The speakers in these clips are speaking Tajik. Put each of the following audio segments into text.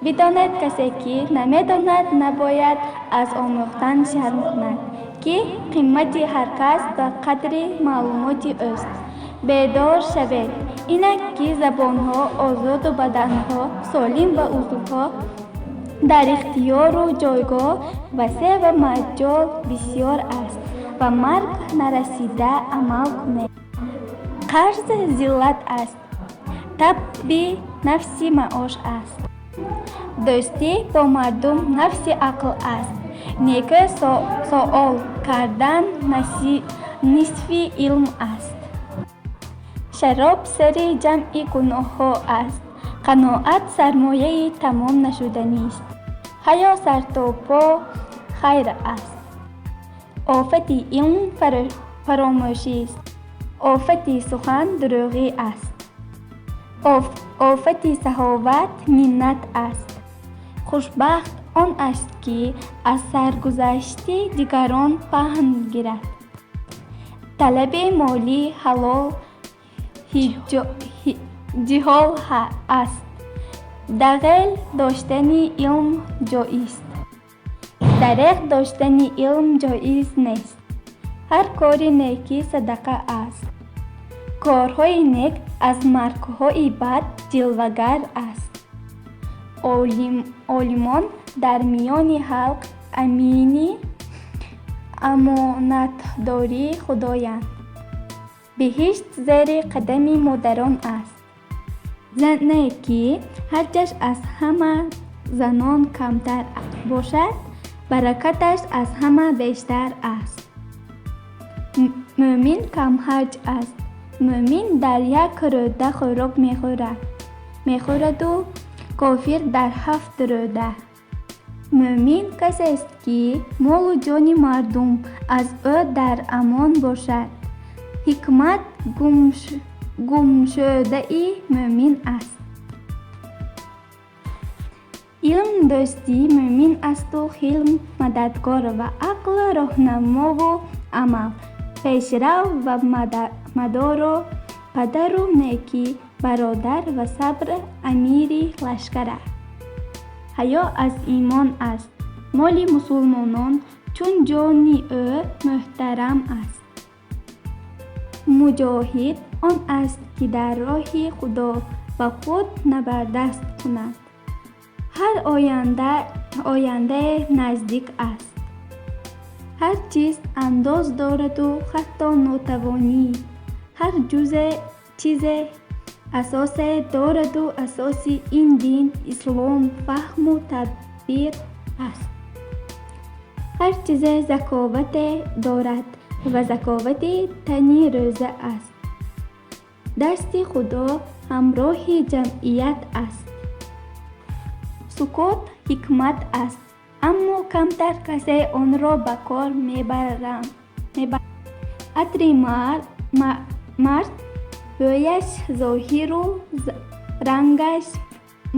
Бидонед, касе ки намедонад, набояд аз омӯхтан шарм кунад, ки қимати ҳар кас ба қадри маълумоти ӯст. Бедор шавед, инак ки забонҳо озоду баданҳо солим ва узвҳо дар ихтиёру ҷойгоҳ васеъ ва маҷол бисёр аст. Ба марг нарасида амал кунед. Қарз зиллат аст, табъи нафси маош аст. Дӯстӣ бо мардум нафси ақл аст. Некӯ суол кардан нисфи илм аст. Шароб сари ҷамъи гуноҳҳо аст. Қаноат сармояи тамом нашуданист. Ҳаё сартопо хайр аст. Офати илм фаромӯшист. Офати сухан дурӯғӣ аст. Офати саховат миннат аст. Хушбахт он аст, ки аз саргузашти дигарон панд гирад. Талаби моли ҳалол ҷиҳод аст. Дағел доштани илм ҷоиз. Дареғ доштани илм ҷоиз нест. Ҳар кори некӣ садақа аст. Корҳои нек аз маргҳои бад ҷилвагар аст. Олимон дар миёни халқ амини амонатдори Худоянд. Биҳишт зери қадами модарон аст. Зане ки ҳарҷаш аз ҳама занон камтар бошад, баракаташ аз ҳама бештар аст. Мӯъмин камҳарҷ аст. Мӯъмин дар як рӯда хӯрок мехӯраду кофир дар ҳафт рӯда. Мӯъмин касест, ки молу ҷони мардум аз ӯ дар амон бошад. Ҳикмат гумшудаи мӯъмин аст. Илм дӯсти мӯъмин асту ҳилм мададгор ва ақл роҳнамову амал пешрав ва мадоро, падару некӣ бародар ва сабр амири лашкар аст. Ҳаё аз имон аст. Моли мусулмонон чун ҷони ӯ муҳтарам аст. Муҷоҳид он аст, ки дар роҳи Худо ба худ набардаст кунад. Ҳар ояндае наздик аст. Ҳар чиз андоз дораду ҳатто нотавонӣ. Ҳар чизе асосе дораду асоси ин дин ислом фаҳму тадбир аст. Ҳар чизе заковате дорад ва заковати тани рӯза аст. Дасти Худо ҳамроҳи ҷамъият аст. Сукут ҳикмат аст, аммо камтар касе онро ба кор мебарад. Атри мард бӯяш зоҳиру рангаш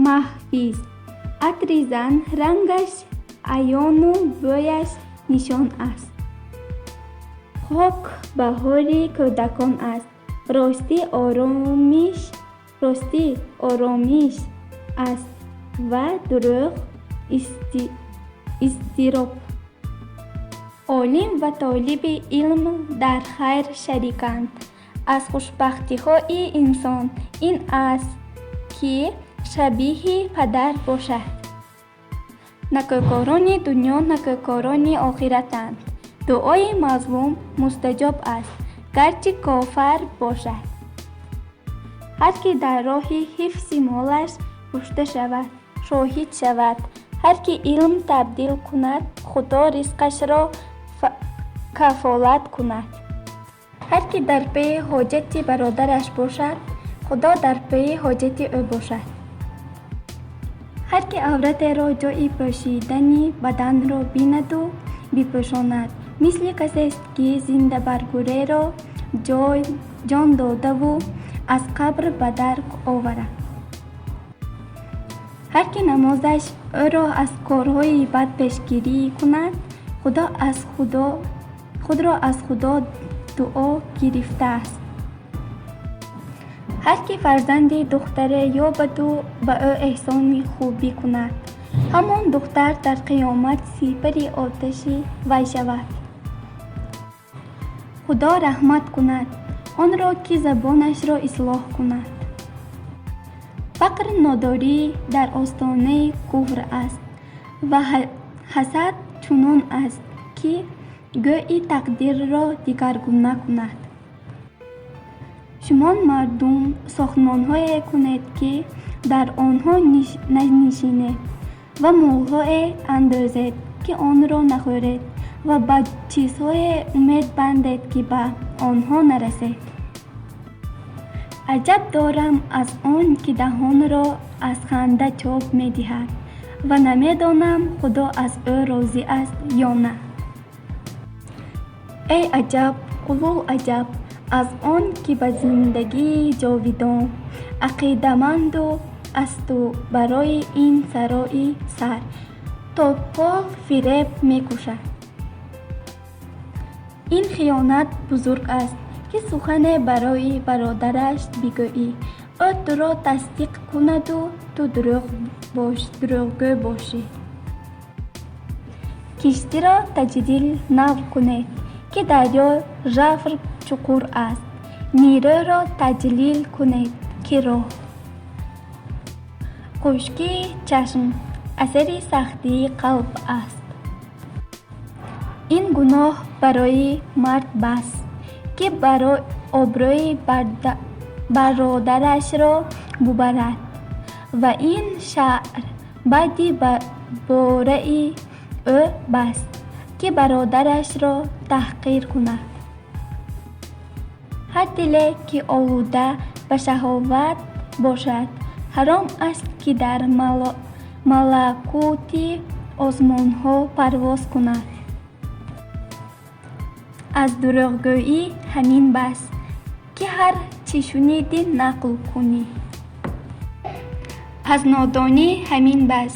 махфист. Атри зан рангаш аёну бӯяш нишон аст. Хок баҳори кӯдакон аст. Ростӣ оромиш аст ва дурӯғ изтироб. Олим ва толиби илм дар хайр шариканд. Аз хушбахтиҳои инсон ин аст, ки шабиҳи падар бошад. Накӯкорони дунё накӯкорони охиратанд. Дуои мазлум мустаҷоб аст, гарчи кофар бошад. Ҳар ки дар роҳи ҳифзи молаш кушта шавад, шоҳид шавад. Ҳар ки илм табдил кунад, Худо ризқашро кафолат кунад. Ҳар ки дар паи ҳоҷати бародараш бошад, Худо дар паи ҳоҷати ӯ бошад. Ҳар ки авратеро ҷои пӯшидани баданро бинаду бипӯшонад, мисли касест, ки зиндабаргӯреро ҷон додаву аз қабр ба дар оварад. Ҳар ки намозаш ӯро аз корҳои бад пешгирӣ кунад, худро аз Худо дуо гирифтааст. Ҳар ки фарзанди духтаре ёбаду ба ӯ эҳсони хубӣ кунад, ҳамон духтар дар қиёмат сипари оташи вай шавад. Худо раҳмат кунад онро, ки забонашро ислоҳ кунад. Фақру нодорӣ дар остонаи куфр аст ва ҳасад чунон аст, ки гӯӣ тақдирро дигаргуна кунад. Шумо мардум сохтмонҳое кунед, ки дар онҳо нанишинед ва молҳое андозед, ки онро нахӯред ва ба чизҳое умед бандед, ки ба онҳо нарасед. Аҷаб дорам аз он, ки даҳонро аз ханда чоп медиҳад ва намедонам Худо аз ӯ розӣ аст ё на. Эй аҷаб, улул аҷаб аз он, ки ба зиндагии ҷовидон ақидаманду асту барои ин сарои сар то по фиреб мекушад. Ин хиёнат бузург аст, ки сухане барои бародараш бигӯӣ, ӯ туро тасдиқ кунаду ту дурӯғгӯ бошӣ. Киштиро таҷлил нав кунед, ки дарё жавр чуқур аст. Нерӯро таҷлил кунед, ки роҳ. Хушкии чашм асари сахтии қалб аст. Ин гуноҳ барои мард бас, ки обрӯи бародарашро бубарад ва ин шаър баъди бораи ӯ бас, ки бародарашро таҳқир кунад. Ҳар диле, ки олуда ба шаҳоват бошад, ҳаром аст, ки дар малакути осмонҳо парвоз кунад. Аз дурӯғгӯӣ ҳамин бас, ки ҳар чӣ шунидӣ нақл кунӣ. Аз нодонӣ ҳамин бас,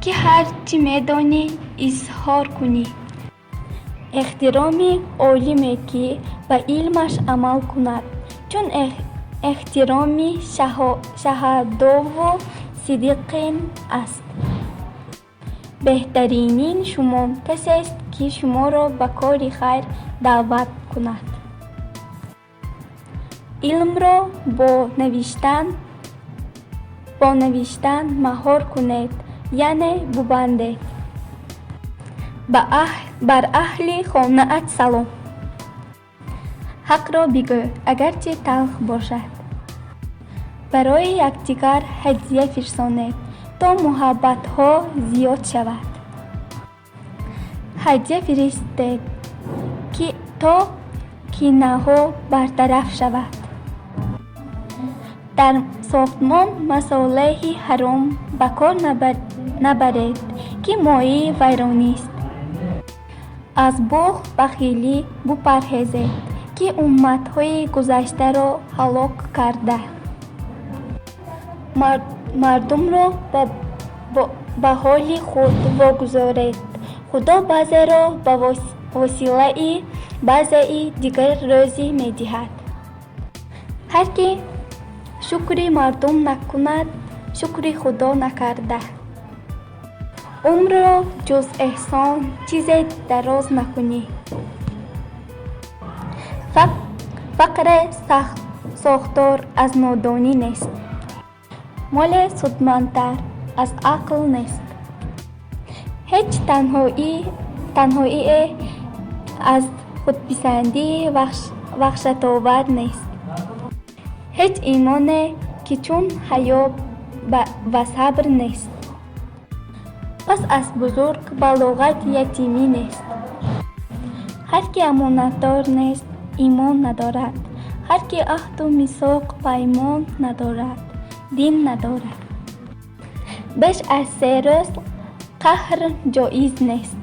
ки ҳар чӣ медонӣ изҳор кунӣ. Эҳтироми олиме, ки ба илмаш амал кунад, чун эҳтироми шаҳадову сиддиқин аст. Беҳтаринин шумо касест, ки шуморо ба кори хайр даъват кунад. Илмро бо навиштан маҳор кунед, яъне бубандед. Бар аҳли хонаат салом. Ҳақро бигӯ, агарчи талх бошад. Барои якдигар ҳадя фирсонед, то муҳаббатҳо зиёд шавад. Ҳадя фиристед, то кинаҳо бартараф шавад. Дар сохтмон масолеҳи ҳаром ба кор набаред, ки мояи вайронист. Аз бухл бахилӣ бупарҳезед, ки умматҳои гузаштаро ҳалок карда. Мардумро ба ҳоли худ вогузоред. Худо баъзеро ба восилаи баъзеи дигар рӯзӣ медиҳад. Ҳар ки шукри мардум накунад, шукри Худо накарда. Умрро ҷуз эҳсон чизе дароз накунӣ. Фақре сохтор аз нодонӣ нест. Моле судмандтар аз ақл нест. Ҳеҷ танҳоие аз худписандӣ ваҳшатовар нест. Ҳеҷ имоне, ки чун ҳаё ва сабр нест. Пас аз бузург балоғат ятимӣ нест. Ҳар ки амонатдор нест, имон надорад. Ҳар ки аҳду мисоқ паймон надорад, дин надорад. Беш аз 3 рӯз қаҳр ҷоиз нест.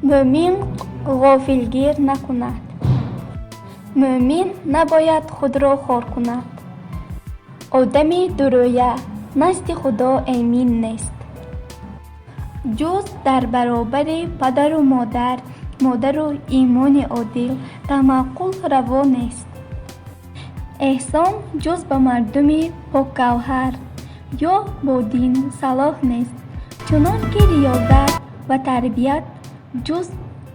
Мӯмин ғофилгир накунад. Мӯмин набояд худро хор кунад. Одами дурӯя назди Худо эмин нест. Ҷуз дар баробари падару модару имони одил тамаққул раво нест. Эҳсон ҷуз ба мардуми покгавҳар ё бо дин салоҳ нест, чунон ки риёзат ва тарбият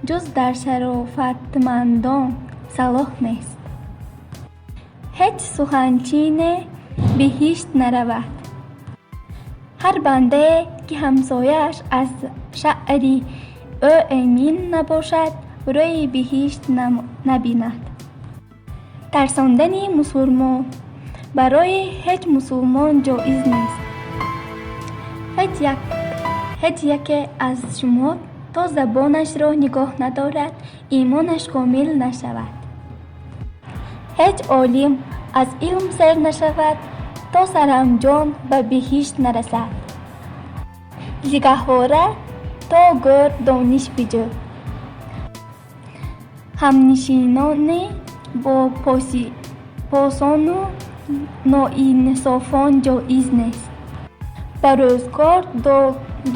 ҷуз дар шарофатмандон салоҳ нест. Ҳеҷ суханчине биҳишт наравад. Ҳар бандае, ки ҳамсояаш аз шарри ӯ эмин набошад, рӯи биҳишт набинад. Тарсондани мусулмон барои ҳеҷ мусулмон ҷоиз нест. Ҳеҷ яке аз шумо то забонашро нигоҳ надорад, имонаш комил нашавад. Ҳеҷ олим аз илм сер нашавад, то саранҷом ба биҳишт нарасад. Зи гаҳвора то гӯр дониш биҷӯ. Ҳамнишинонӣ бо посону ноинсофон ҷоиз нест. Ба рӯзгор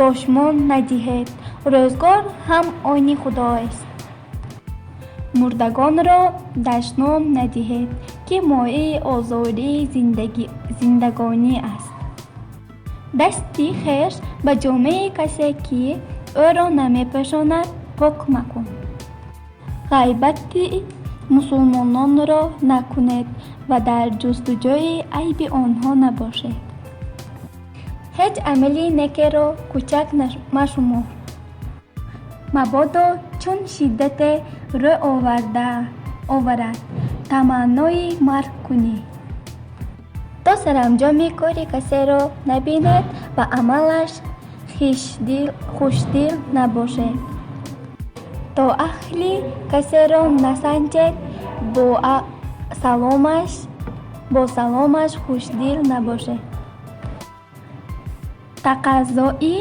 дошмон надиҳед, рӯзгор ҳам они Худост. Мурдагонро дашном надиҳед, ки мояи озори зиндагонӣ аст. Дасти хеш ба ҷомаи касе, ки ӯро намепӯшонад, пок макун. Ғайбати мусулмононро накунед ва дар ҷустуҷӯи айби онҳо набошед. Ҳеҷ амали некеро кучак машумор. Мабодо чун шиддате рӯ оварад, таманнои марг кунӣ. То саранҷоми кори касеро набинед, ба амалаш хушдил набошед. То аҳли касеро насанҷед, бо саломаш хушдил набошед. Тақаззои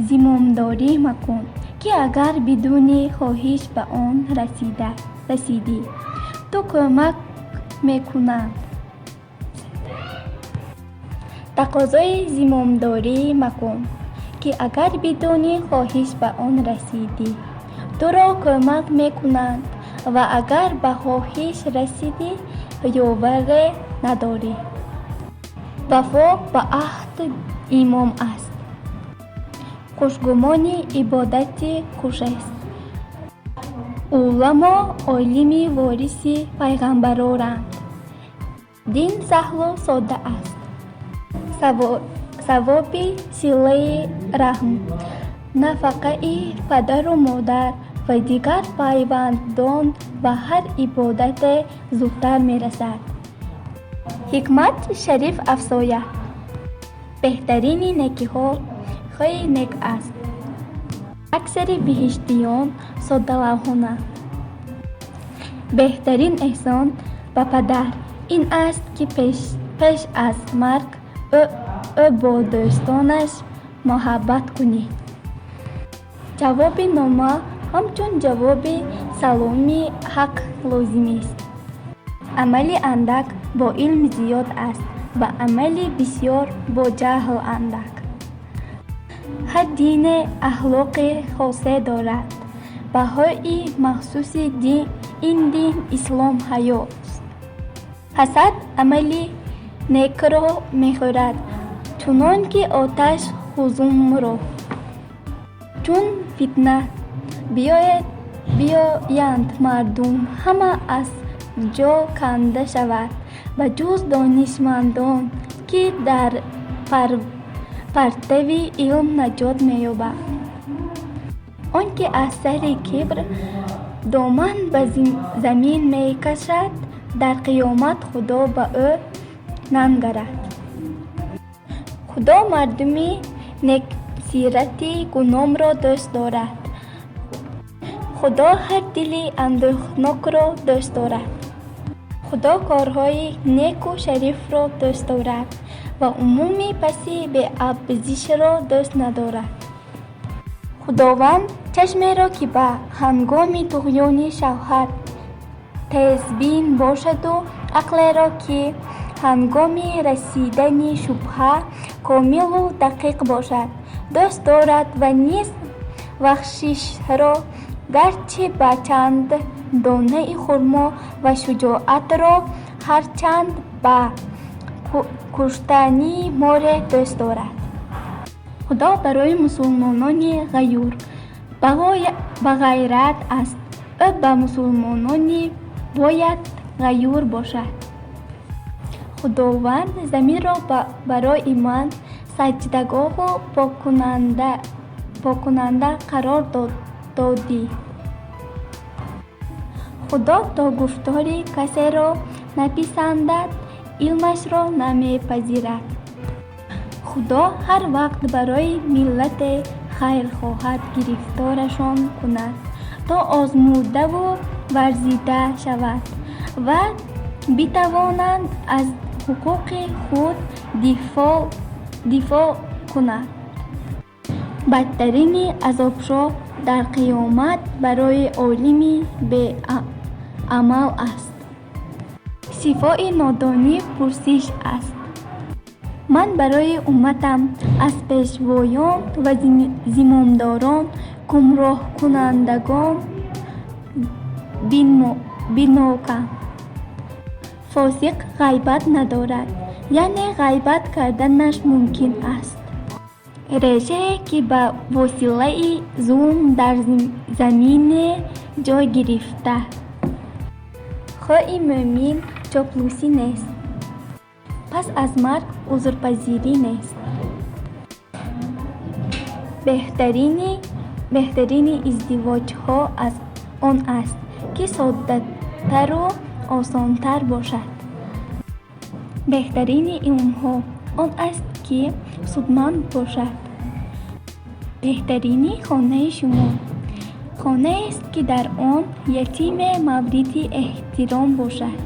зимомдорӣ макун, ки агар бидуни хоҳиш ба он расидӣ, ту кӯмак мекунанд. Тақозои зимомдорӣ макун, ки агар бидуни хоҳиш ба он расидӣ, туро кӯмак мекунанд ва агар ба хоҳиш расидӣ, ёваре надорӣ. Вафо ба аҳд имон аст. Хушгумонӣ ибодати хушест. Уламо олими вориси пайғамбаронанд. Дин саҳлу содда аст. Савоби силаи раҳм, нафақаи падару модар ва дигар пайвандон ба ҳар ибодате зудтар мерасад. Ҳикмат шариф афзояд. Беҳтарини некиҳо хӯи нек аст. Аксари биҳиштиён соддалавҳонанд. Беҳтарин эҳсон ба падар ин аст, ки пеш аз марг ӯ бо дӯстонаш муҳаббат кунӣ. Ҷавоби нома ҳамчун ҷавоби саломи ҳақ лозимист. Амали андак бо илм зиёд аст ва амали бисёр бо ҷаҳл андак. Ҳар дине ахлоқи хосе дорад. Баҳои махсуси ин дин ислом ҳаёст. Ҳасад амали некро мехӯрад, чунон ки оташ ҳузумро. Чун фитна биёянд, мардум ҳама аз ҷо канда шавад, ба ҷуз донишмандон, ки дар партави илм наҷот меёбад. Он ки аз сари кибр доман ба замин мекашад, дар қиёмат Худо ба ӯ нангарад. Худо мардуми нексирати гуномро дӯст дорад. Худо ҳар дили андӯҳнокро дӯст дорад. Худо корҳои неку шарифро дӯст дорад ва умуми паси беабзишро дӯст надорад. Худованд чашмеро, ки ба ҳангоми туғёни шаҳват тезбин бошаду ақлеро, ки ҳангоми расидани шубҳа комилу дақиқ бошад, дӯст дорад ва низ бахшишро, гарчи ба чанд донаи хурмо, ва шуҷоатро, Ҳарчанд ба куштани море дӯст дорад. Худо барои мусулмонони ғаюр бағайрат аст. Ӯ ба мусулмонони бояд ғаюр бошад. Худованд заминро барои ман саҷдагоҳу поккунанда қарор додӣ. Худо то гуфтори касеро написандад, илмашро намепазирад. Худо ҳар вақт барои миллате хайр хоҳад, гирифторашон кунад, то озмудаву варзида шаванд ва битавонанд аз ҳуқуқи худ дифоъ кунанд. Бадтарини азобҳо дар қиёмат барои олими беамал аст. Шифои нодонӣ пурсиш аст. Ман барои умматам аз пешвоён ва зимомдорон, гумроҳкунандагон бимнокам. Фосиқ ғайбат надорад, яъне ғайбат карданаш мумкин аст. Решае, ки ба восилаи зулм дар замине ҷой гирифта. Хӯи мӯъмин чоплусӣ нест. Пас аз марг узрпазирӣ нест. Беҳтарини издивоҷҳо аз он аст, ки соддатару осонтар бошад. Беҳтарини илмҳо он аст, ки судманд бошад. Беҳтарини хонаи шумо хонаест, ки дар он ятиме мавриди эҳтиром бошад.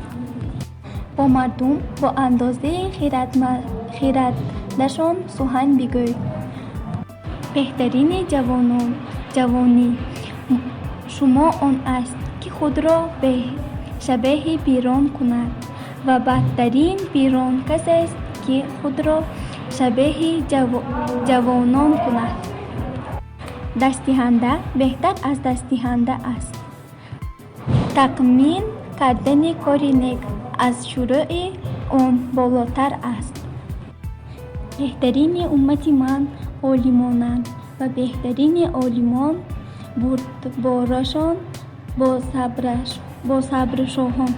Бо мардум бо андозаи хирадашон сухан бигӯй. Беҳтарини ҷавонии шумо он аст, ки худро шабеҳи пирон кунад ва бадтарин пирон касест, ки худро шабеҳи ҷавонон кунад. Дастдиҳанда беҳтар аз дастгиранда аст. Такмил кардани кори нек аз шурӯи он болотар аст. Беҳтарини уммати ман олимонанд ва беҳтарини олимон бурдборошон, босабршоҳон.